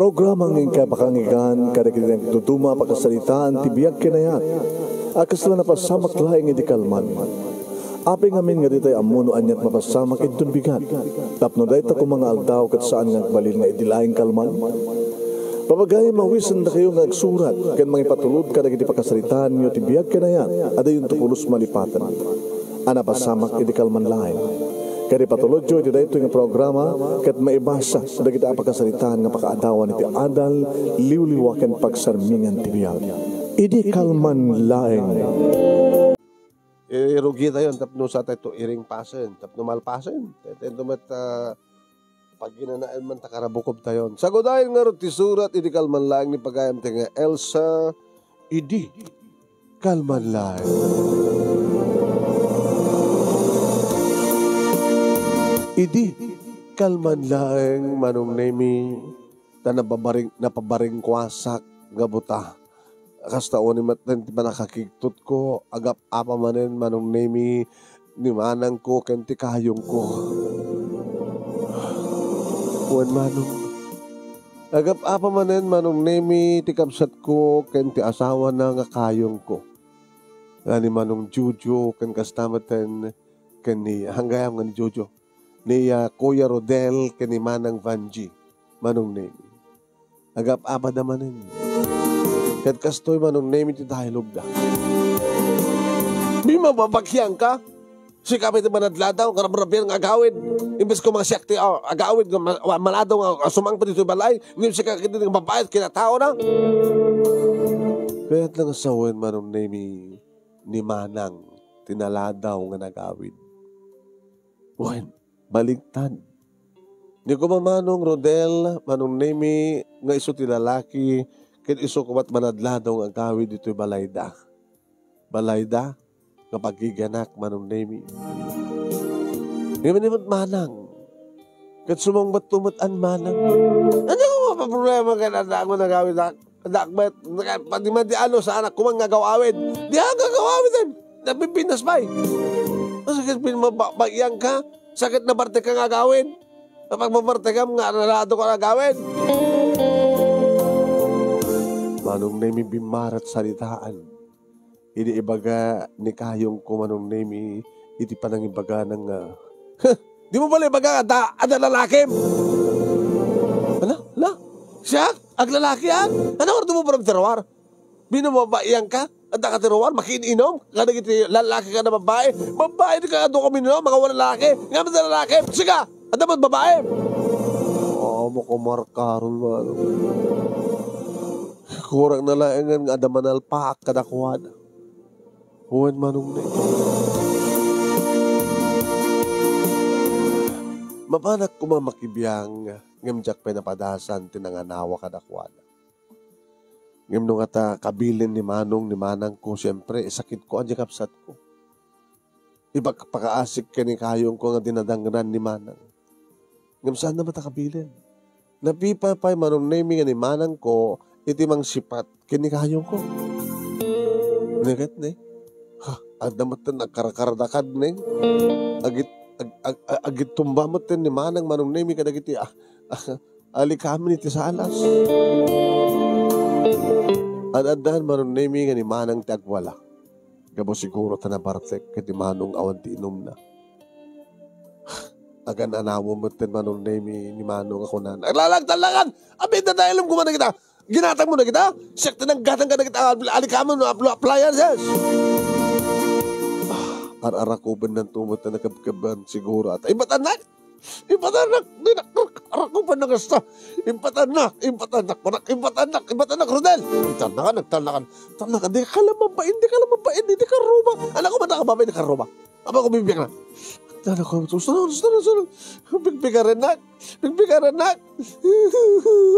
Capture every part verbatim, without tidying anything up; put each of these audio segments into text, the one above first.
Programa nga inkay pakanggan kadagiti nagduduma a pakasaritaan ti biag ken ayat a kasla napasamak laeng idi kalman. Apay ngamin nga ditay ammo no aniat mapasamak inton bigat, tapno dayta koma nga aldaw ket saan nga agbalin nga idi laeng kalman. Papagayo, mawisendakayo nga agsurat ken mangipatulod kadagiti pakasaritaanyo ti biag ken ayat a dayonto pulos malipaten a napasamak idi kalman laeng. Ket ipatulodyo iti daytoy nga programa ket maibasa dagiti a pakasaritaan nga pakaadawan iti adal, liwliwa ken pagsarmingan ti biag. Idi kalman laeng. Irugitayon tapno satayto iring pasen, tapno malpasen. Tatayto met, ah, pagginanaen man ta karabukobtayon. Sagudayen ngarud ti surat idi kalman laeng ni pagayam ti nga Elsa, idi kalman laeng. Idi kalman laeng, Manong Nemi, ta nababaring-, napabaringkuasak nga buta. Kasta uni met ti panakakigtotko, agap-apa manen, Manong Nemi, ni manangko ken ti kayongko. Wen, Manong, agap-apa manen, Manong Nemi, ti kabsatko ken ti asawana nga kayongko. Nga ni Manong Jojo ken kasta met ken ni, hanggayam nga ni Jojo, ni, ah, Kuya Rodel ken ni Manang Vanji, Manong Nemi. Agap-apada manen. Ket kastoy, Manong Nemi, ti dialogda. Di mababakian ka? Sika pay ti manadladaw, ngarabarabian nga agawid. Imbes ko mga siak ti, ah, agawid nga ma-, wa-, maladaw nga, ah, sumangpet ditoy balay. Ngem sika ketdi nga babae, kinataona. Kayat lang sawen, Manong Nemi, ni Manang ti naladaw nga nagawid. Wen, baligtad. Ni koma Manong Rodel, Manong Nemi, nga isu ti lalaki, ket isu koma ti manadladaw nga agawid ditoy balayda. Balayda, nga pagigianak, Manong Nemi. Ngem ni met Manang, ket sumungbatto met an Manang. Ania nga problema ken adda nga nagawid ak-, adda met, naka-, padi man ti ano, saan ak koma nga agaw-awid. Di ak agaw-awid, eh. Napipintas pay. Masakit pin maba-, bagian ka. Sakit na parte ka nga agawid. Kapag mapartekam nga, nalado ka nga agawid. Manong Nemi, bimmarat saritaan. Idi ibaga ni kayongko, Manong Nemi, iti panangibagana nga, "Huh, di mo bala ibaga adda, adda lalakim?" Ala, ala, siak? Aglalakian? Ania nga adu mo pay ti ruar? Binababaian ka? Adda ka ti ruar? Makiin-inom? Kadagiti lalaki ken babai? Babai, di ka adu ka minum, mga wala lalaki. Nga man lalaki? Sika! Adda met babai? Oh, makamarkaron, Manong. Kurang na laengen nga adda manalpaak kadakuada. Wen, Manong Neng. Mapanak koma makibiang, ngem diak pay napadasan ti nanganawa kadakuada. Ngem no ngata kabilin ni Manong ni manangko, siempre, isakitko a diay kabsatko. Ipakpakaasik ken ni kayongko nga dinadangran ni Manang. Ngem saanna met a kabilin. Napipay pay, Manong Nemi, nga ni manangko iti mangsipat ken ni kayongko. Ania ket ne? Ha, adda met ti nagkarkaradakad ne. Agit-, ag-, ag-, ag-, agittumba met ni Manang, Manong Nemi, kadagiti, ah, alikamen iti salas. Ad-addan, Manong Nemi, nga ni Manang ti agwala. Gapu siguro ta nabartek ket ni Manong awan ti inumna. Agan-anaw met ti Manong Nemi ni Manong a kunana, "Aglalagtallakan! Abita ta ilem koma na kita! Ginatang mo na kita! Siak ti nanggatang kadagiti al-, alikamen no aplo-, appliances!" Ah, ar-arakuben nanto met ti nakebkeban siguro. At, "Ay, ba't anak?" Impatannak, di nak-, arakupan na kasta. Impatannak, impatannak, manak, impatannak, impatannak, Rodel. Impatannakan, nagtannakan. Tannakan, di ka lang mabain, di ka lang mabain, di ka ruba. Anak ko, mata ka babain, di ka ruba. Apa ko bibigyan na? Tannakan, gusto na, gusto na, gusto na. Bigbigaran nak, bigbigaran nak.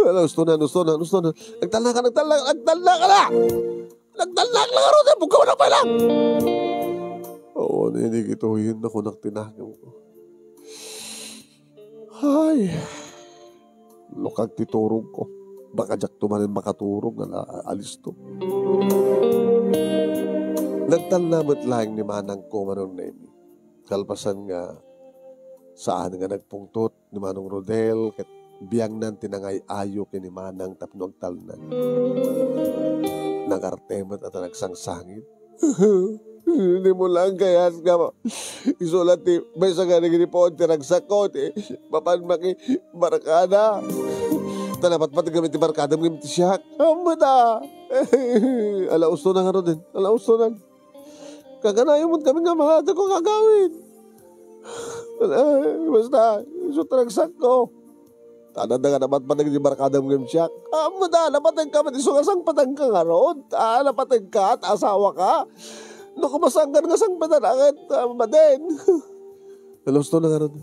Ala, gusto na, gusto na, gusto na. Nagtannakan, nagtannakan, nagtannakan na! Nagtalnak lang, Rodel, bugkaw na pay lang. Oo, nini kitoyen na kunak tinakam ko. Ay, lukag ti turog ko. Baka diak to manen makaturog nga na-, alisto. Nagtalna met laeng ni manang ko, Manong Nemi. Kalpasan nga saan nga nagpungtot ni Manong Rodel ket Biangnan ti nangay-ayo ken ni Manang tapno agtalna. Nagarte met a ta nagsangsangit. Dimo laeng kayat nga isu la ti maysa nga nagripoon ti ragsakko, ti mapan makibarkada. Ta napatpateg ngamin ti barkadam ngem ti siak. Ammom ta. Ala, usto na nga, Rodel. Ala, usto na. Kaganayo met kami nga mahatag ko kagawid. Ala, basta, isu ti ragsakko. Tadada nga napatpateg ti barkadam ngem siak. Ammom ta, napateg ka met isu nga sangpetanka ngarud. Ah, napateg ka, ta asawa ka. No kumasangkan nga sangpetan, aket, ah, madin. Nalusto na ngarud.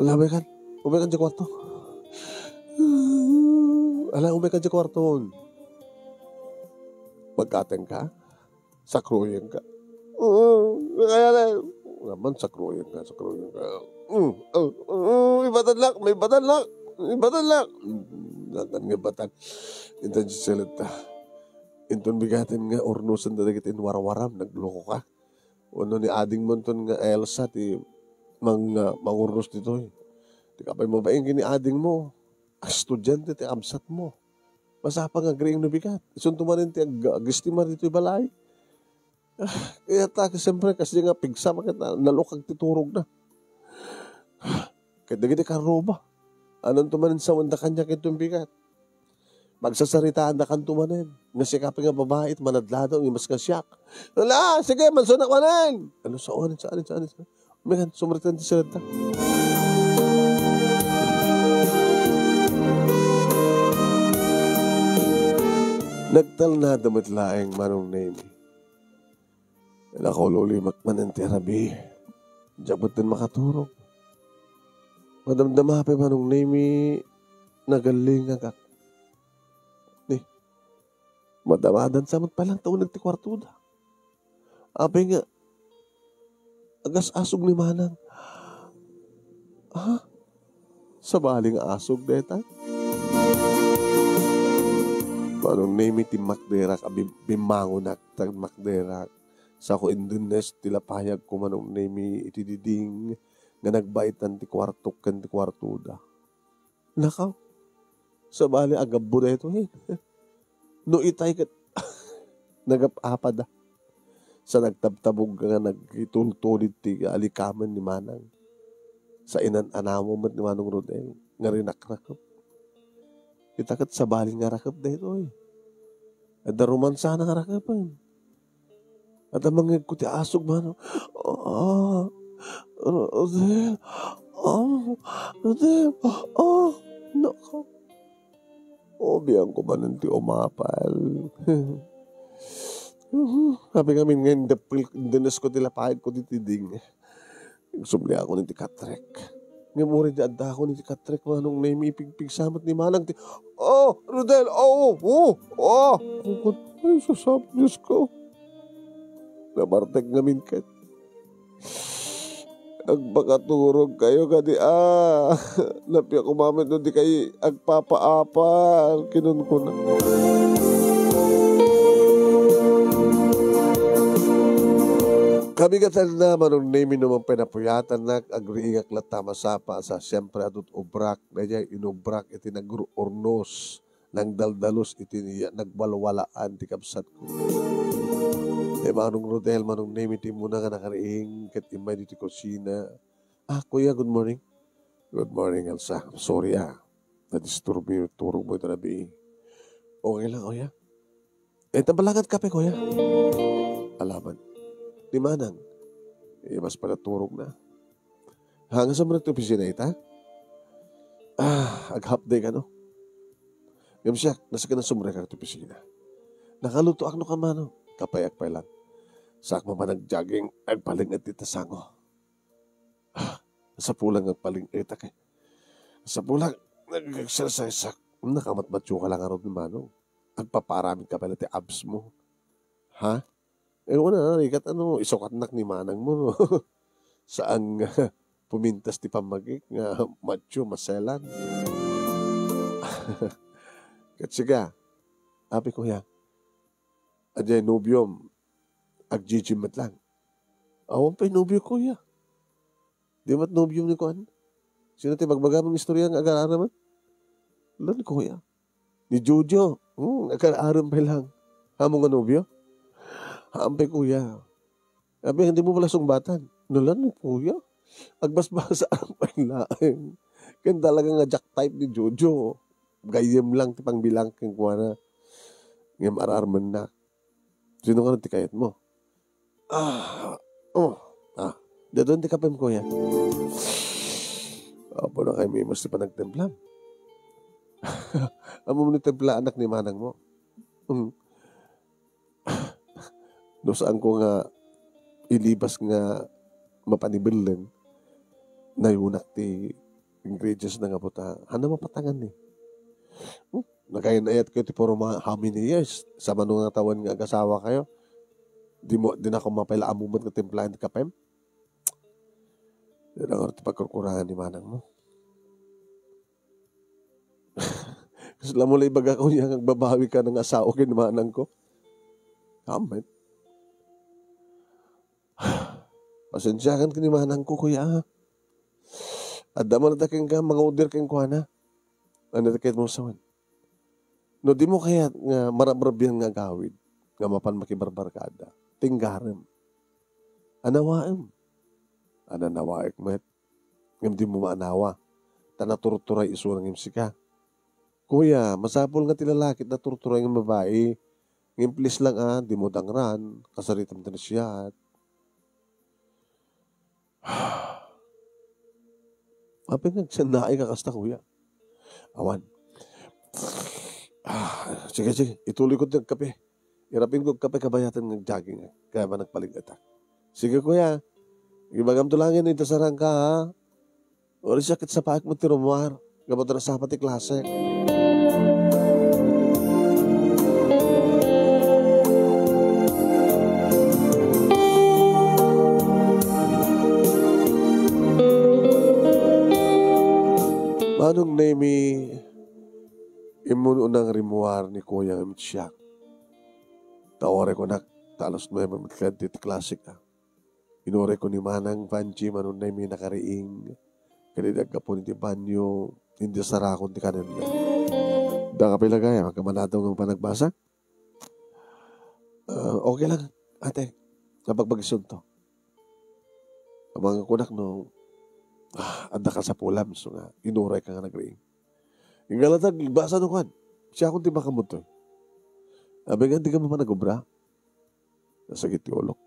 Ala, umay kan. Umay kan ti kuarto. Ala, umay kan ti kuarto. Pagkateng ka? Sakroyeng ka. Oo, kaya na. Naman, sakroyeng ka, sakroyeng ka. Mm, oh, oh, ibatan lak, may ibatan lak. May ibatan lak. Mm, natan nga ibatan. Intan si Selita. Inton bigaten nga urnusen dagiti inwarwaram, nagloko ka. Wenno ni adingmo inton nga Elsa ti mang-, ah, mangurnos ditoy. Ti kapay mabain ken ni adingmo, estudiante ti kabsatmo. Masapa nga agriing no bigat. Isunto manen ti ag-, agestimar ditoy balay. Ah, kayat ta, siyempre, kasdi nga pigsa, maket na-, nalukag ti turogna. Ket dagiti karruba, anonto manen sawenda kaniak inton bigat. Pagsasaritaandakanto manen. Nga siak pay nga babai, manadladaw, imas nga siak. Ala, sige, mansunak manen. Ano, saan, saan, saan, saan? Umikan, sumrek ti Selita. Nagtalnada met laeng Manong Nemi. Nakaululimak manen ti arabii. Diak metten makaturog. Madamdama pay Manong Nemi, nagallingagak. Ni, madamadan sa met pay lang ta uneg ti kuartoda. Apay nga, agas-asog ni Manang. Ha? Sabali nga asog dayta? Manong Nemi, timmakderak a bim-, bimmangonak, timmakderak. Sako indunes ti lapayagko, Manong Nemi, iti diding nga nagbaitan ti kuartok ken ti kuartoda. Nakaw, sabali a gabbo daytoy. No itay ket nagap-apada. Sa nagtabtabog nga nagitultulid ti alikamen ni Manang. Sa inan-anamo met ni Manong Rodel nga rinakrakep. Ita ket sabali nga rakep daytoy. Adda romansa nga rakepen. Adda mangngegko ti asog, Manong. Ah, Rodel. Ah, Rodel. Ah, nako. O, biangko manen ti umapal. Apay ngamin nga indeppel, indunesko ti lapayagko ditoy diding. Agsubliakon iti katrek. Ngem uray di addakon iti katrek, Manong Nemi, ipigpigsa met ni Manang ti, "Oh, Rodel, oh, oh, oh." Ay, sasap, Diyos ko. Nabartek ngamin ket. Agpakaturogkayo kadi, ah. Nappiak umamen no dikay agpapaapal, kinunkuna. Kabigatanna, Manong Nemi, no man pay napuyatannak, agriingak latta a masapa, sa siempre, adut obrak, daydiay inubrak iti nagru-, urnos, nagdaldalus iti ni-, nagwalwalaan ti kabsatko. Ni Manong Rodel, Manong Nemi, ti immuna nga nakariing, ket immay ditoy kusina. Ah, kuya, good morning. Good morning, Elsa. Sorry, ah. Nadisturbo yung turog mo ita rabii. Okay lang, kuya. Eh, tabalagan kape, kuya. Alaman. Ni Manang. Eh, mas pala turog na. Hanga sa mo nagtupisina ita? Ah, ag-half day ka, no? Ngem siak, nasa ka na sumrek iti opisina. Nakalutoak no kan Manong. Kapayak pay lang. Saak mapan nag-jogging, agpaling-et iti tasango. Ah, sapulan nga agpaling-etak, eh. Sapulan, nag-exercise-ak. Nakamatmatyo ka lang ngarud ni Manong. Agpapaaramid ka pay la ti abs mo. Ha? Eh, una, rigat, ano, isukatnak ni Manang mo, no? Saan nga pumintas ti pammagik nga matyo, maselan. Ket siak, apay, kuya, adiay nobiom, agjijim met lang. Awan pay nobio, kuya. Di met nobiom ni kuan? Sino ti bagbagam nga istorya nga agar-arem? Lan, kuya. Ni Jojo. Hmm, agar-arem pay lang. Amo nga nobio? Haam pay, kuya. Abi, hindi mo pala sungbatan. Nalan ni kuya. Agbasbasa ang paglaeng. Ken talaga nga jack type ni Jojo. Gayyem lang ti pangbilang kenkuana. Ngem ar-armennak. Sino nga ti kayatmo? Ah, oh, ah. Dadun ti kapem, kuya. Apo na kay Mimos ti panagtemplam. Amo ni templa anak ni manang mo. Mm. No saanko nga ilibas nga mapan ibellen, nayunak ti ingredients na nga buta. Haan a mapatangan ni? Hmm? Nakayan-ayat kayo ti puro mga how many years? Sa mano nga tawen nga agasawa kayo? Di mo, di na ko mapaila a moment nga timplaen ti kapem? Yan ang ti pagkurkurangan ni manang mo. Kasla mo la ibaga ko niya nga agbabawi ka nga asawa ken manang ko. Amen. Pasensiakan ken ni manang ko, kuya, ah. Adda man ita kenka, mangudir kenkuana. Ano ti kayat mo sawen? No di mo kayat nga marabrabbian nga agawid, nga mapan makibarbarkada, tinggarem. Anawaem. Ananawaek met. Ngem di mo maanawa. Ta naturturay isuna ngem sika. Kuya, masapul nga ti lalaki naturturay nga babai. Ngem please lang, ah, di mo dangran. Kasaritam ti nasiat. Apay nga agsannaay ka kasta, kuya? Awan. Ah, sige, sige. Ituloy ko ti agkape. Irapin ko agkape kabayatan nga agjogging, eh. Kaya ba nagpalig-etak? Sige, kuya. Ibagam to langin, ita sarang ka, ha? Uri siya ket sapaek met ti rummuar. Gapu ta nasapa ti klase. Manong Nemi, immun unang rimmuar ni Kuya nga met siak. Ta uray kunak, ta alas nuebe met kadi ti klasek, ah. Inuray ko ni Manang Vanji, Manong Nemi, nakariing. Kadi aggapu iti banyo, indi sarakon ti kanenna. Da ka pila gayam, agkamanato nga panagbasa? Ah, okay lang, ate. Napagbagisunto. Amang kunak no, ah, adda kasapulam, so nga, inuray ka nga nagriing. Inggalatag, basa no kuan. Siakon ti makamutoy. Abi nga, di ka mapan nagobra. Nasakit ti ulok.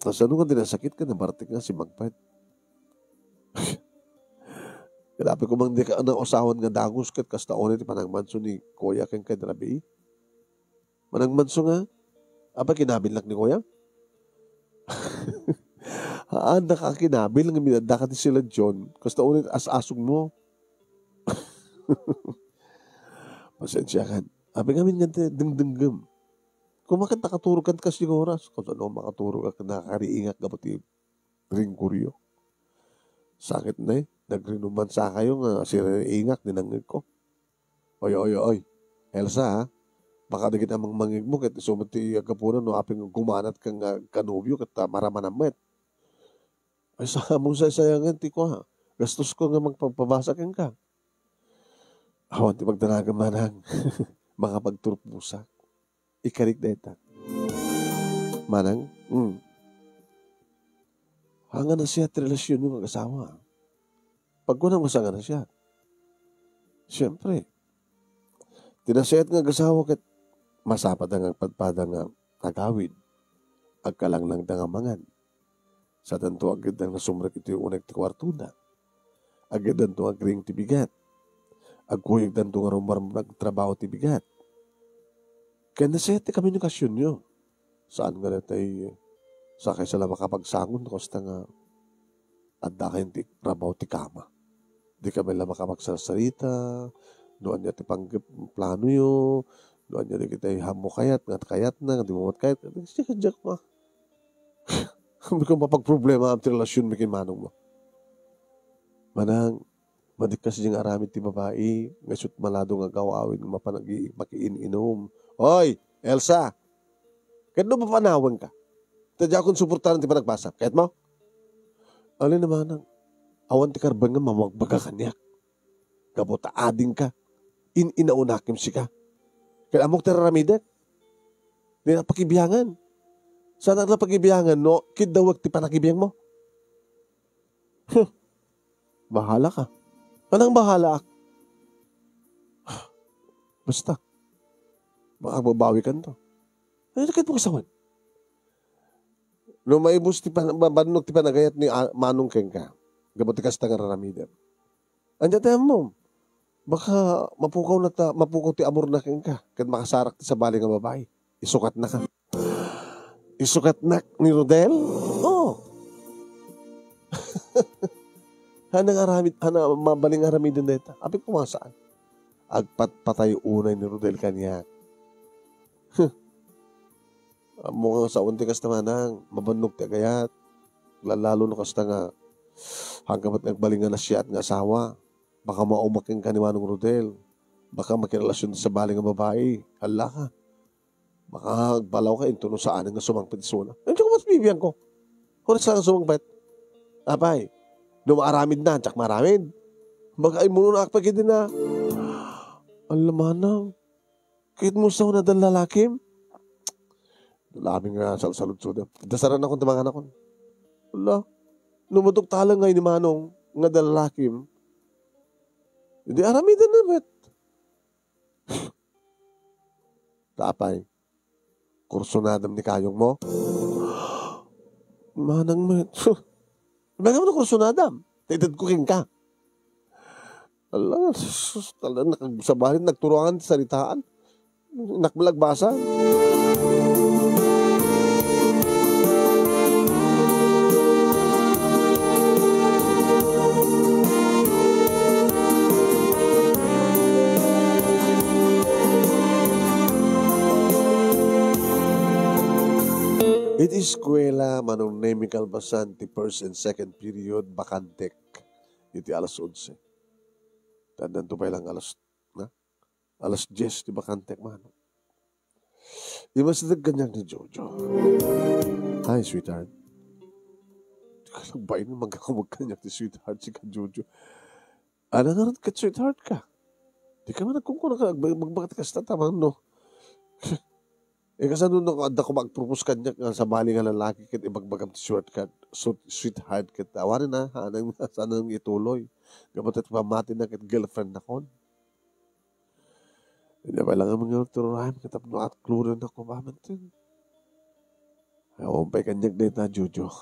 Kasano nga di nasakit ka, nabartik nga si Magpet. Kadapi ko mang di ka na usawan nga dagus ket kasta unay ti panagmanso ni Kuya ken kay Rabi. Managmanso nga, apa kinabilnak ni Kuya? Haan, nakakinabil nga minadda ka ti sila John. Kasta unay as-asog mo. Pasensya kan. Abi ngamin nga ti dengdenggem. Kumakan nakaturog kan kasi oras. Kung ano makaturog ak nakariingak gapu ti ringkuryo. Sakit na eh. Nagrinuman sa kayo nga siriingak dinangeg ko. Oy, oy, oy. Elsa, ha? Baka dagiti amang mangigmo ket isu met ti aggapunan no apay nga gumanat ka nga kanobio ket, ah, maramanam met. Ay, sa among saysayangan ti kua, gastos ko nga magpagpabasa kenka. Awan ti pagdanagan, manang. Makapagturpusak. Ikarik dayta. Manang, mm. Haan nga nasiat ti relasyon nga asawa. Pagkunam nga saan nga nasiat? Siyempre, ti nasiat nga agasawa ket masapatda nga agpadpada nga agawid, agkalanglangda nga mangan. Sadanto agiddan nga sumrek iti unek ti kuartoda. Agiddanto agriing ti bigat. Agkuyogdanto nga rummuar nga agtrabaho ti bigat. Ken nasiat ti komunikasionyo. Saan nga daytoy sakay sa la makapagsangon no kasta nga adda kayo ti rabaw ti kama. Di kami la makapagsarsarita, no ania ti panggep-, planoyo, no ania dagiti hammo kayat, nga kayatna, nga di mo met kayat, diak, diak ma. Haanko mapagproblema ti relasionmi ken manong mo. Manang, madikkas diay nga aramid ti babai, nga isut' malado nga agaw-awid nga mapan agi-, makiin-inum. Oy, Elsa! Ket no mapanawenka, ta diakon suportaran ti panagbasa. Kayatmo? Alin a manang? Awan ti karben nga mamagbaga kaniak. Gapu ta adingka, in-inaunakem sika. Ket ammok ti ar-aramidek. Dinak pakibiangan. Saanak la pakibiangan no kiddawek ti pannakibiangmo. Huh. Bahalaka. Anang bahalaak? Basta, baka agbabawikanto. Ania ti kayatmo nga sawen? No maibus ti pan-, ba-, bannog ti panagayat ni a-, Manong kenka, gapu ti kasta nga ar-aramidem. Ania ti ammom? Baka mapukaw na ta, mapukaw ti amorna kenka, ket makasarak ti sabali nga babai. Isukatnaka. Isukatnak ni Rodel? Oo. Haanna nga aramid, haanna mabalin nga aramiden dayta. Apay koma saan? Agpatpatay unay ni Rodel kaniak. Huh. Ammok nga sawen ti kasta, manang, mabannog ti agayat. Lalo no kasta nga, haanka met nga agbalin nga nasiaat nga asawa. Baka maumak kenka ni Manong Rodel. Baka makirelasyon ti sabali nga babai. Hallaka. Baka agbalawka intono saanen nga sumangpet isuna. Ania koma ti bibiangko? Oras lang sumangpet. Apay, no maaramidna, diak maaramid. Baka immunonak pay ketdin a, "Ala, manang, kayatmo sawen adda lalakim?" Ala amin nga salsaludsodem. Dasaranakon ti manganakon. Ala, no maduktalan ngay ni Manong nga adda lalakim, idi aramidenna met. Ta apay, kursunadam ni kayongmo? Manang met. Ibaga no kursunadam. Ta itedko kenka. Ala, sus, talaga, nakag-, sabali, nagturongan ti saritaan. Nakbalagbasa. Iti eskuela, Manong Nemy Calbasan, ti first and second period, bakantek. Iti alas onse. Tandaan to pay lang alas, na? Alas dies ti bakantek, Manong. Imasideg kaniak ni Jojo. "Hi, sweetheart." Di ka nagbain nga magkakumag kaniak ti sweetheart, sika, Jojo. Ana ngarud ket sweetheart ka? Di ka man nagkunkuna ka, agba-, magbaga ti kasta, ta mano? Eh, kasano no adda koma agpropose kaniak nga sabali nga lalaki ket ibagbagam ti sweetheart ka, so, sweetheart ket awanen na, haanna, saan ituloy? Gapu ta ti pammatina ket girlfriend nakon. Ania pay lang nga agturturoam ket tapno aklonennak koma amanten. Awan pay kaniak dayta, Jojo.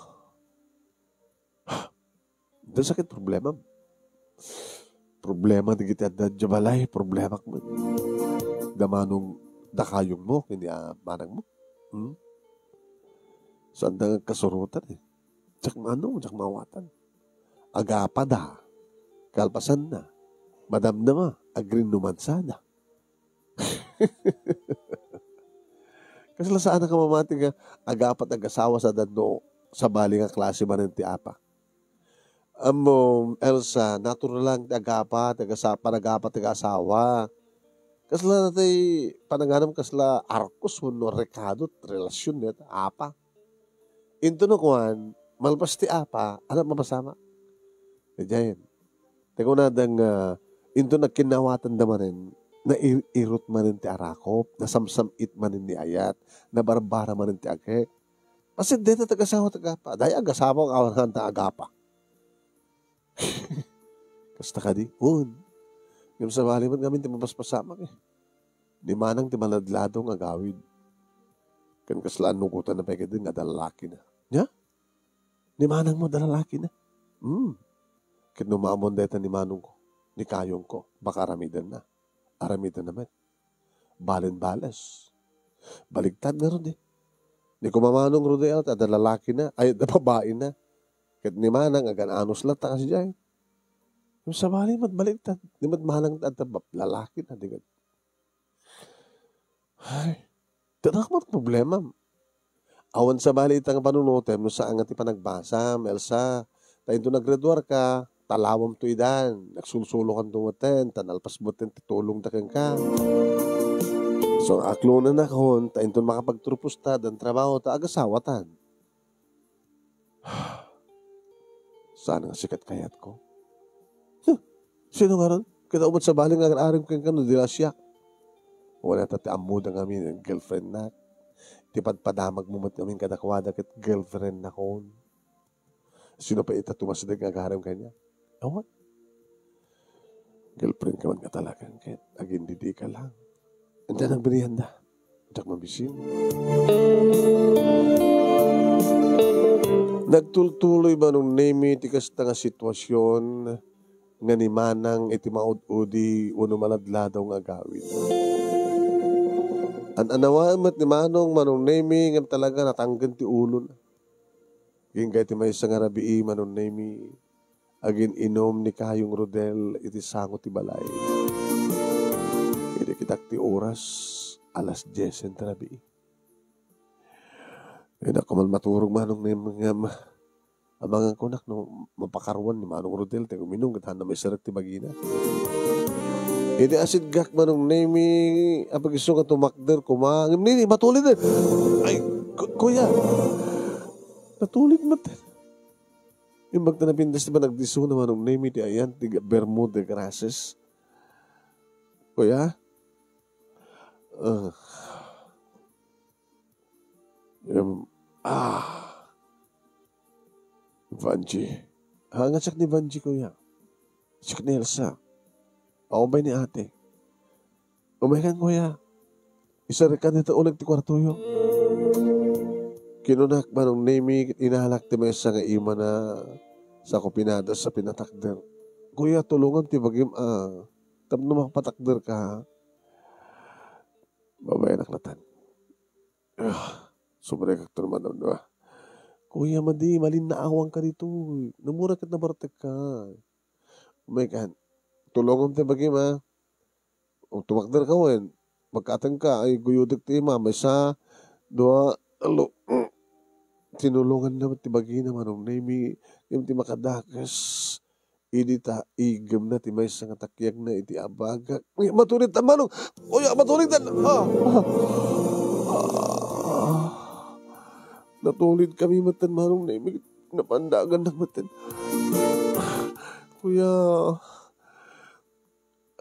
Adda sakit problemam. Problema dagiti adda idiay balay, problemak met. Da Manong, da kayongmo, ken ni, ah, manangmo. Hmm? Saanda nga agkasurotan, eh. Diak maano, diak maawatan. Agapada, kalpasanna, madamdama, agrinnumansada. Kasla saan a mamati nga agapat, agasawa, sa danno sabali nga klase manen ti apa. Ammo, Elsa, natural lang ti agapa, ti agasa-, panagapa ti agasawa. Kasla tay pananganam kasla arkos wenno rekado ti relasyon, net, apa. Inton no kuan, malpas ti apa, anak mapasamak. Diay. Ti kunada nga, inton nagkinnaawatanda manen, nair-irot manen ti arakop, nasamsam-it manen ni ayat, nabarbara manen ti agek. Basit dayta ti agasawa ti agapa. Dayta agasawa nga awan ta agapa. Kasta kadi? Wen. Ngem sabali met ngamin ti mapaspasamak, eh. Ni manang ti maladlado nga agawid. Ken kasla annugotan na pay ketdi nga adda lalakina. Nia? Ni manangmo adda lalakina? Hmm. Ket no maammoan dayta ni manongko, ni kayongko, baka aramidenna. Aramidenna met. Balen bales. Baligtad ngarud, eh. Ni koma Manong Rodel, adda lalakina, ay, adda babaina. Ket ni manang, agan-anos latta kasdiay. Ngem sabali met baligtad. Ni met manang adda bab-, lalakina, di ket. Ay, diak met problema. Awan sabali ita nga panunotem no saan nga ti panagbasam, Elsa. Ta inton naggraduarka, talawamto idan. Nagsulsulokanto metten, ta nalpas metten ti tulongda kenka. So, aklonennakon, ta inton makapagturposta, addan trabahota, agasawatan. Saan nga sikat kayatko? Huh, sino ngarud? Kita met sabali nga agar-aram kenka no di la siak. Wen ta ti ammoda ngamin, girlfriendnak. Ti padpadamagmo met ngamin kadakuada ket girlfriendnakon. Sino pay ita ti umasideg nga agarem kaniak? Awan. Girlfriendka man nga talaga, ket agindidika lang. Ania nagbibianda? Diak mabisin. Nagtultuloy Manong Nemi ti kasta nga situasion nga ni Manang iti maud-udi wenno maladladaw nga agawid. An-anawaen met ni Manong, Manong Nemi, ngem talaga natanggen ti ulona. Agingga iti maysa nga rabii, Manong Nemi, agin-inum ni Kayong Rodel iti sango ti balay. Idi kitak ti oras, alas diesen ti rabii. Dinak man maturog, Manong Nemi, ngem amangan ko, nak, no mapakaruan ni Manong Rodel ti uminum ket haanna maiserrek ti bagina. Idi asidgak, Manong Nemi, apag-isu nga tumakder koma. Ngem nini, matulid, eh. Ay, ku-, kuya. Natulid met. Imbag ta napintas ti panagdisuna, Manong Nemi, ti ayan ti Bermud de Graces. Kuya? Ah. Em, ah. Vanji. Ha, nga siak ni Vanji, kuya. Siak ni Elsa. Awan pay ni ate. Umaykan, kuya. Iserrekkan dita uneg ti kuartoyo. Kinunak, Manong Nemi, inalak ti maysa nga imana sa kupinadas sa pinatakder. Kuya, tulongam ti bagim, ah, tapno mapatakderka. Babaenak latan. Ah, sobrekak to naman, ano, ah. Kuya, madi, malinnaawangka ditoy. Namura ket nabartekka. Umaykan. Tulongam ti bagim, ah. O, tumakderka wen. Pagkatengka, ay guyodek ti ima. Maysa, dua, talo. Tinulonganna met ti bagina, Manong Nemi. Ngem ti makadakes, idi ta igemna ti maysa nga takiagna iti abagak. Ni, matulid ta, Manong! Kuya, matulid ta! Ah! Ah! Ah! Natulid kami metten, Manong Nemi. Napandagannak metten. Kuya,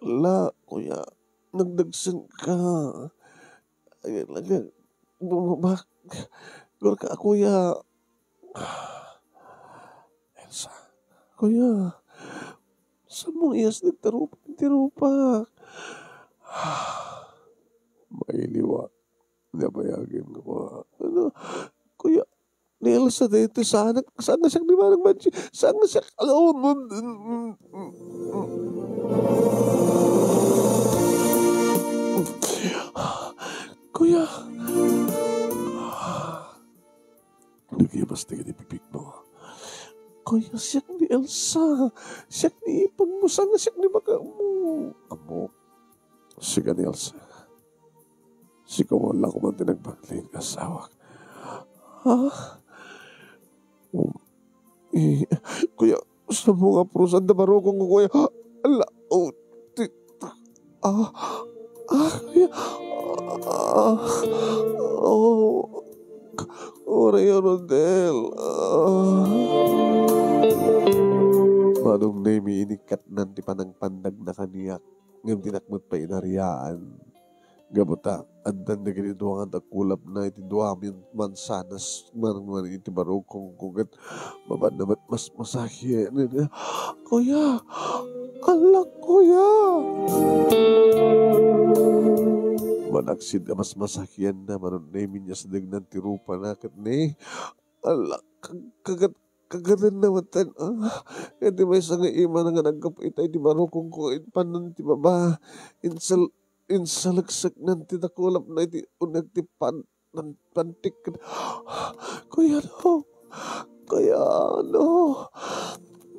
ala, kuya, nagdagsenka. Ay, talaga, bumabak. Gurka, kuya. Elsa. Kuya, saan mo iyas nagtarupak ti rupak? Mailiwa. Nabayagin ko, ano? Kuya, ni Elsa daytoy, saan, saan nga siak ni Manang Banji? Saan nga siak? Alam mo, Kuya. Nagibas ti kadi pipikmo. Kuya, siak ni Elsa. Siak ni ipagmo, saan nga siak ni baka mo? Amo. Sika ni Elsa. Sika, wala ko man ti nagbakli nga asawak. Ha? Um, eh, kuya, saan mo nga prusan ta barukong ko, kuya? Ala, oh, ti, ah, ah, kuya. Ah, oh, Oreo Rodel. Ah. Manong Nemi, inikkatnan ti panangpandagna kaniak. Ngem dinak met pay inarian. Gapu ta, addan dagiti dua nga dakulapna iti dua a mansanas, man, man iti barukongko, ket mapanna met masmasakian. Kuya! Ala, kuya! Manaksid a masmasakianna, Manong Nemi, inyasidegnan ti rupana ket ni, ala, kag-, kagat-, kagatenna metten, ah, ket ti maysa nga imana nga naggapu ita iti barukongko, inpannan ti baba, insal-, insalekseknan ti dakulapna iti uneg ti pan-, pan-, pantik. Kuya, no. Kuya, no.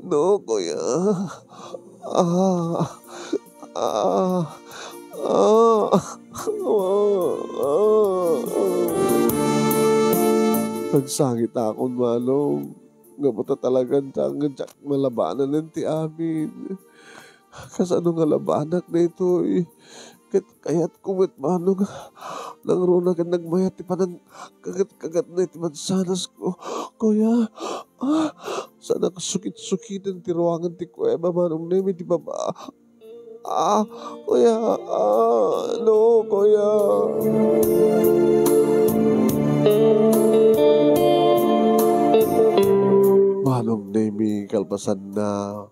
No, kuya. Ah. Ah. Ah. Ah. Ah. Nagsangitakon, Manong. Gapu ta talagan ta nga diak malabanan ti amin. Kasano nga labanak daytoy? Ket kayatko met, Manong, nangruna ket nagmayat ti panangkagat-kagatna iti mansanasko. Kuya, ah, saanak sukit-sukiten ti ruangan ti kuweba, Manong Nemi, ti baba. Ah, kuya, ah, no, kuya. Manong Nemi, kalpasanna,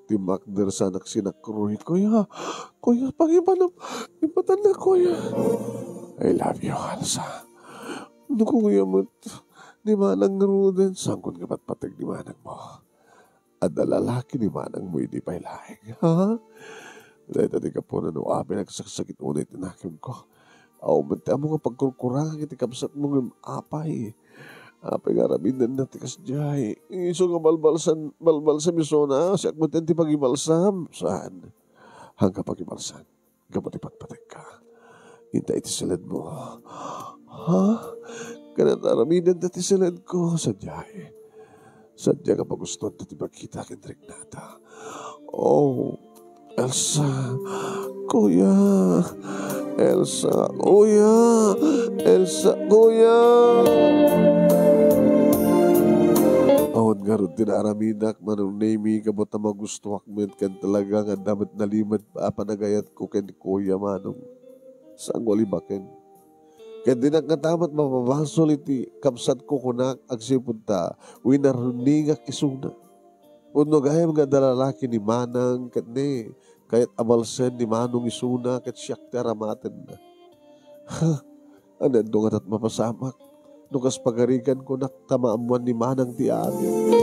ti makder saanak sinakruy. Kuya, kuya, pangibanam, ibatanna, kuya. I love you, Elsa. No, kuya, met, ni Manang Rudel, sangkon nga patpateg ni Manang mo. Adda lalaki ni Manang mo idi pay laeng, ha? Dayta ti gapuna no apay nagsaksakit unay ti nakemko. Awan met ti ammo nga pagkurkurangak iti kabsatmo ngem apay. Apay nga aramidenna ti kasdiay. Isu nga balbalsan, balbalsam isuna, siak met ti pagibalsam. Saan? Hangka pagibalsam. Gapu ti pagpategka. Inta iti siledmo. Ha? Kayat aramidenta ti siledko, sadiay. Sadia nga pagustuanta ti bagita ken riknata. Oh, Elsa, kuya. Elsa, kuya. Elsa, kuya. Awan ngarud ti naaramidak, Manong Nemi, gapu ta magustuak met ken talaga nga adda met nalimed a panagayatko ken ni Kuya Manong. Saan ko alibaken. Ket dinak ngata met mapabasol iti kabsatko, kunak, agsipud ta winarningak isuna. Pudno gayam nga adda lalaki ni Manang ket ni kayat a balsen ni Manong isuna ket siak ti aramatenna. Ha? Ania adu ngata ti mapasamak no kas pagarigan kunak ta maammoan ni Manang ti amin.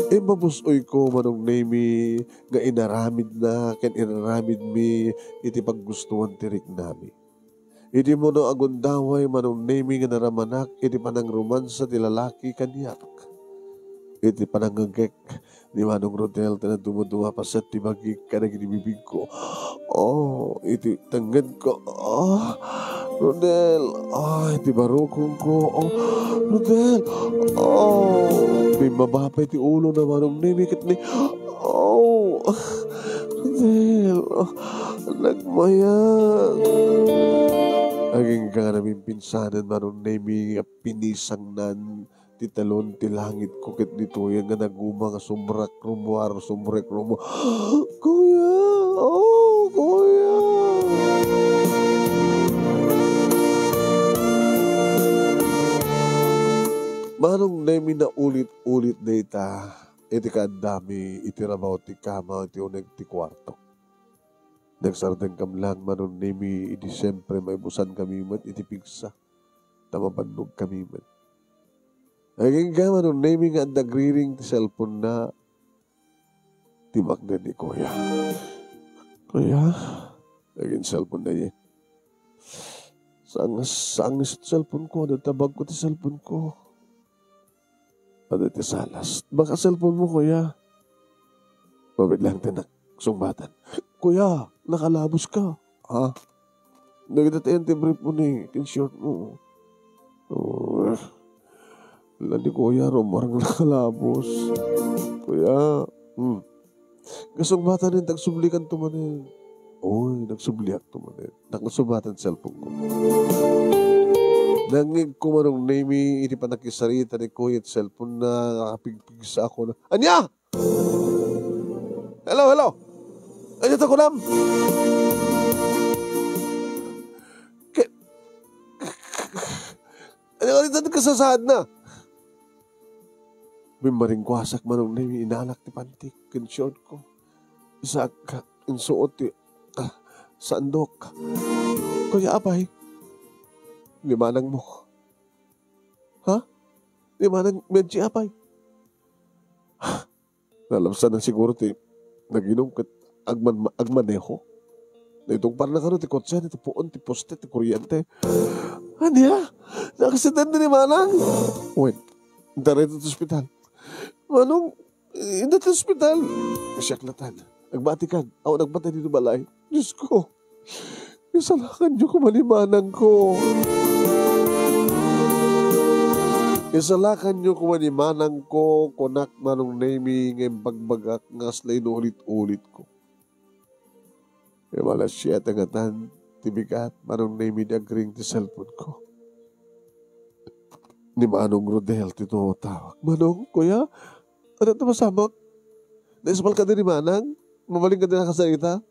Imbabus-oyko, Manong Nemi, nga inaramidna ken inaramidmi iti paggustuan ti riknami. Idi umuna a gundaway, Manong Nemi, nga naramanak iti panangromansa ti lalaki kaniak. Iti panangngegek ni Manong Rodel, ta naduma-duma paset ti bagik kadagiti bibigko. Oh, iti tengngedko. Oh, Rodel. Oh, iti barukongko. Oh, Rodel. Oh, bimmaba pay ti ulo na Manong Nemi ket ni, oh, Rodel. Oh, nagmayat. Agingga nga naminpinsanen Manong Nemi nga pinisangnan ti talon ti langitko ket ditoyen nga naguma nga sumrak rummuar, sumrek rummuar. Kuya! Oh, kuya! Manong Nemi, naulit-ulit dayta iti kaaddami iti rabaw ti kama iti uneg ti kuarto. Nagsardengkam laeng, Manong Nemi, idi siempre maibusankami met iti pigsa, ta mabannogkami met. Agingga, Manong Nemi, nga adda agriring ti cellphone-na, ti makder ni Kuya. Kuya, aging cellphone-na iye. Sangas, sangas ti cellphone-ko, adda tabagko ti cellphone-ko. Adda ti salas. Baka cellphone-mo, Kuya. Mabiit laeng ti nasungbatan. Kuya, nakalaboska. Ha? Dagita ti brief-mo ni, ken short-mo. Oh, la ni Kuya, rummuar nga nakalabos. Kuya, hmm. Kasungbatan, nagsublikanto manen. Oy, nagsubliakto manen. Nagsubliakto ti cellphone-ko. Nangngegko, Manong Nemi, iti pannakisarita ni Kuya ti cellphone-na, nakapigpigsa ako na. Ania? Hello, hello. Ania ti kunam? Ke-, ania nga dita ti kasasaadna? Bimmaringkuasak, Manong Nemi, inalak ti pantik ken short-ko. Isak, insuot ti, ah, sandok. Kuya, apay? Ni manangmo. Ha? Ni manang Menchi, apay? Nalabsanna siguro ti naginom ket agman-, agmaneho. Naitungparna kano ti kotse, ti puon, ti poste, ti kuryente. Ania? Naaksidente ni Manang? Wen, inta dayta ti ospital. Manong, inta ti ospital. Siak latan. Nagbatikan. Awan nagpatay ditoy balay. Diosko. Isalakanyo koma ni manangko. Isalakanyo koma ni manangko, kunak, Manong Nemi, nga imbagbagak nga kasla inulit-ulitko. Immala siete ngatan ti bigat, Manong Nemi, idi agring ti cellphone ko. Ni Manong Rodel ti tumatawag. "Manong, kuya, ania ti masamak? Naisbal kadi ni Manang? Mabalin kadi nakasarita?"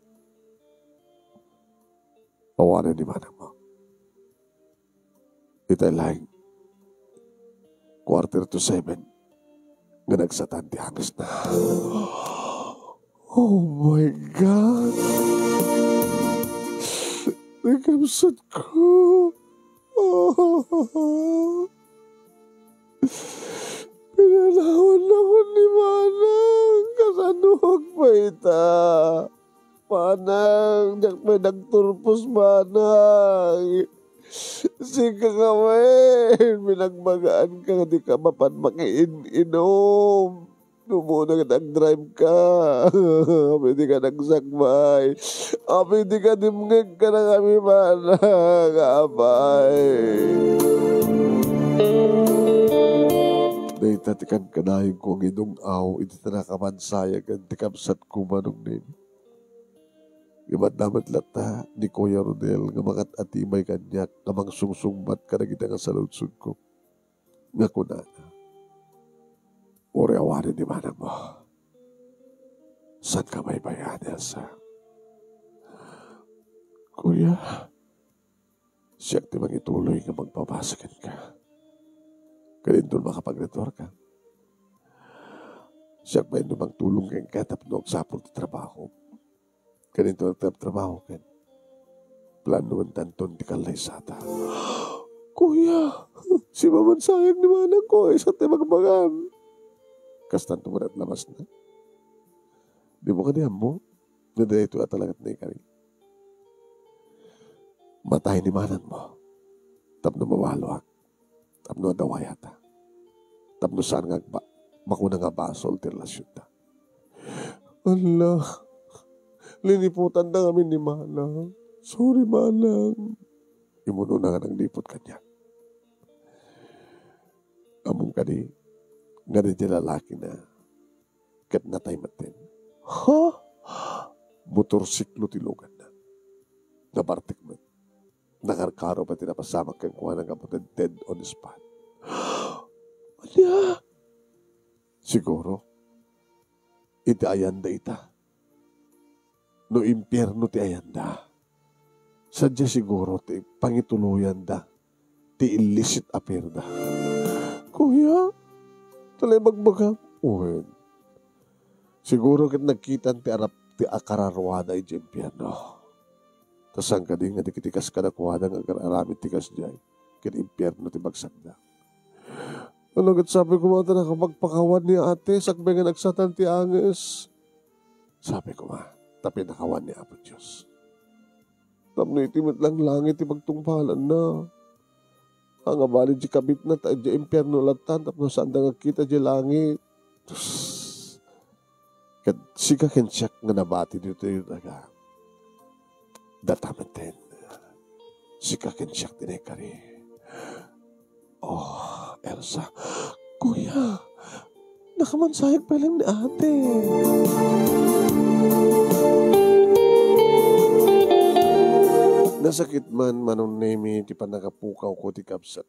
Awanen ni Manang mo. Itay laeng, quarter to seven, nga nagsatan ti angesna. Oh my God! Nakabsat ko. Pinanawanakon ni Manang. Kasano agpayta? Manang, diak pay nagturpos, Manang. Sika ngamin, binagbagaan ka, di ka mapan makiin-inom. Umuna ket agdrive ka. Apay di ka nagsakbay. Apay di ka dimngeg kadakami, Manang. Apay. Dayta ti kankanayon ko nga idung-aw iti ta nakapansayag ken ti kabsat ko, Manong Nemi. Imatda met latta ni Kuya Rodel nga mangat-atimay kaniak nga mangsungsungbat kadagita nga saludsodko. Nga kunana, "Uray awanen ni manangmo. Saan ka baybay-an, Elsa?" "Kuya, siak ti mangituloy nga magbabasa kenka. Ken inton makapagretuarka, siak pay inton mangtulong kenka tapno agsapul ti trabaho. Ken inton agtrabtrabaho ken, planoentanton ti kallaysata." "Kuya, simaman sayang ni manangko, isu ti bagbagam." Kastanto met lamasna. Dimo kadi ammo nga daytoy a talaga ti naikari? Matay ni manangmo tapno mawaloak, tapno adda wayata, tapno saan nga agba-, makuna nga basol ti relasionta. Ala, liniputanta ngamin ni manang. Sorry, manang. Immunona nga nangliput kaniak. Ammom kadi nga daydiay lalakina ket natay metten. Ha? Motorsiklo ti luganna. Nabartek met. Nakarkaro pay ti napasamak kenkuana gapu ta dead on the spot. Ania? Siguro, iti ayanda ita. No impierno ti ayanda, sadia siguro ti pangituloyanda ti illicit affair da. Kuya, talaga bagbagam? Wen. Siguro ket nagkitan ti arap ti akararuada idiay impierno. Ta saan kadi nga dagiti kas kadakuada nga agar-aramid ti kasdiay, ket impierno ti bagsakda. Ano ket sabi ko, mata nakapagpakawan ni ate, sakbay nga nagsatan ti anges. Sabi ko, ma, ta pinakawan ni Apo Dios. Tapno iti met langit ti pagtungpalanna. Nga bali di kabitna ta idiay impierno lattan tapno saanda nga agkita di langit. Ket sika ken siak nga nabati ditoy daga. Data metten. Sika ken siak ti naikari. Oh, Elsa. Kuya, nakamansayag pay laeng ni ate. Nasakit man, Manong Nemi, ti pannakapukawko ti kabsat.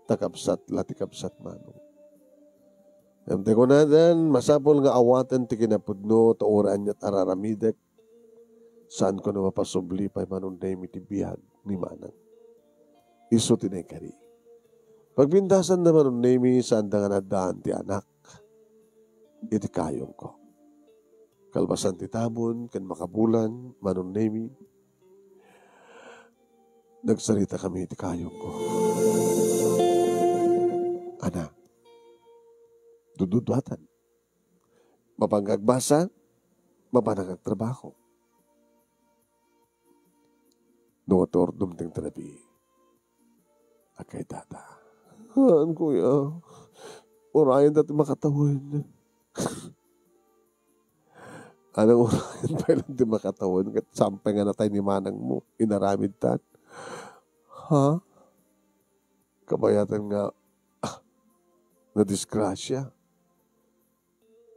Ta kabsat la ti kabsat, Manong. Ngem ti kunadan, masapul nga awaten ti kinapudno ta uray aniat a raramidek, saanko a mapasubli pay, Manong Nemi, ti biag ni manang. Isu ti naikari. Pagpintasanna, Manong Nemi, saanda nga naaddaan ti anak iti kayongko. Kalpasan ti tabon ken makabulan, Manong Nemi, nagsaritakami iti kayongko. Ana, dududuatan. Mapan nga agbasa, mapan nga agtrabaho. No atuordom ti interview, agkaydada. Haan, kuya. Urayenta ti makatawen. Anang urayen pay lang ti makatawen ket saan pay nga natay ni manangmo, inaramidtan? Ha? Kabayatan nga, ah, nadisgrasya.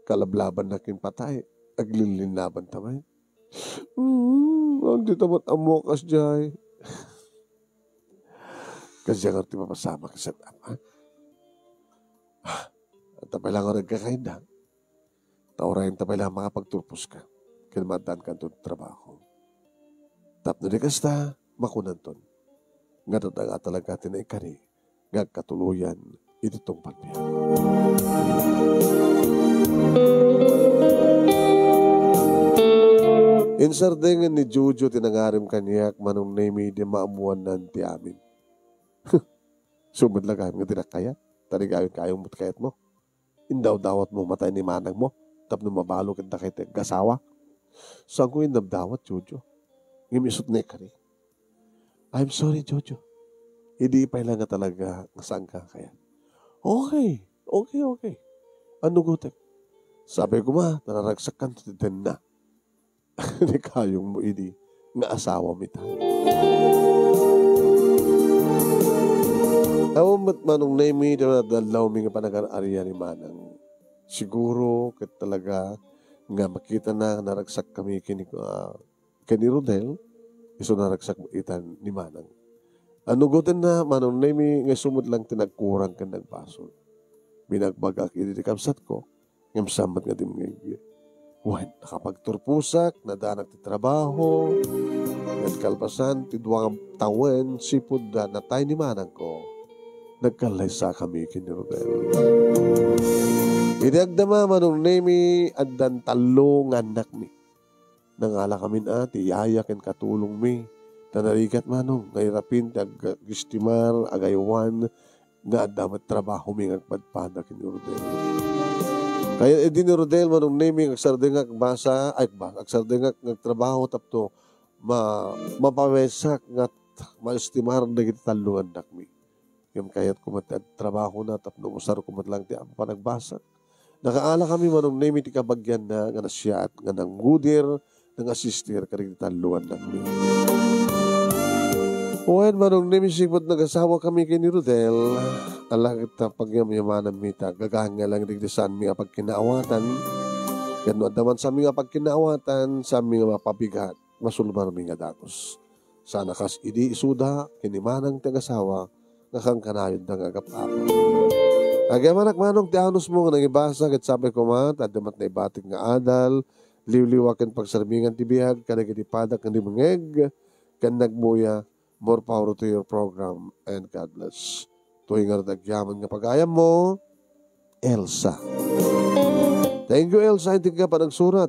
Kalablabanna ken patay, aglinlinnaban ta met. Hmm, dita met ammo kasdiay. Kasdiay nga ti mapasamak ket, ah, anta pay la nga agkakainda. Ta urayenta pay la makapagturposka ken maaddaankanto ti trabaho. Tapno di kasta, makunanton nga adda talaga ti naikari nga agkatuloyan iti tungpalbiag. Insardengen ni Jojo ti nangarim kaniak, Manong Nemi, idi maammoannan ti amin. Sumud la gayam nga dinak kayat, ta di gayam kayat met kayatmo. Indawdawatmo matay ni manangmo tapno mabalo ket dakay ti aggasawa. Saanko indawdawat, Jojo. Ngem isut' naikari. I'm sorry, Jojo. Idi pay la nga talaga nga saanka kayat. Okay, okay, okay. Ano gutek? Sapay koma, ta naragsakkanto ti denna. Ni kayongmo idi nga asawam ita. Awan met, Manong Nemi, ti nadallawmi nga panagar-arian ni Manang. Siguro ket talaga nga makitana nga naragsakkami ken ni, ah, ken ni Rodel, isu naragsak ita ni Manang. Ano gutenna, Manong Nemi, nga isu met lang ti nagkurang ken nagbasol. Binagbagak idi ti kabsatko, ngem saan met nga dimngeg. Wen, nakapagturposak, nadanak ti trabaho, ngem kalpasan ti dua nga tawen, sipud da natay ni manangko, nagkallaysakami ken ni Rodel. Idi agdama, Manong Nemi, addan tallo nga annakmi. Nangalakamin a ti yaya ken katulongmi. Ta narigat, Manong, nga irapin ti ag-, agistimar, agaywan, nga adda met trabahomi nga agpadpada ken ni Rodel. Kayat idi ni Rodel, Manong Nemi, nga agsardengak agbasa, ay, agba-, agsardengak nga agtrabaho tapno ma-, mapamesak nga t-, maestimar dagiti tallo nga annakmi. Ngem kayatko met ti agtrabahona tapno umusarko met lang ti panagbasa. Nakaalakami, Manong Nemi, ti kabagianna nga nasayaat nga nanggudir, nangasistir kadagiti tallo nga annakmi. Wen, Manong Nemi, sipud nagasawakami ken ni Rodel, ala ket pagyamyamananmi ta gagahen nga lang dagiti saanmi nga pagkinaawatan. Ket no adda man saanmi nga pagkinaawatan, saanmi nga mapabigat, masulbarmi nga dagus. Saan a kas idi isuda ken ni manang ti agasawa nga kankanayonda nga agap-apay. Agyamanak, Manong, ti anusmo nga nangibasa ket sapay koma ta adda met naibatik nga adal, liwliwa ken pagsarmingan ti biag kadagiti padak nga dimngeg ken nagbuya. More power to your program and God bless. Tuy ngarud agyaman nga pagayammo, Elsa. Thank you, Elsa, inti ka panagsurat.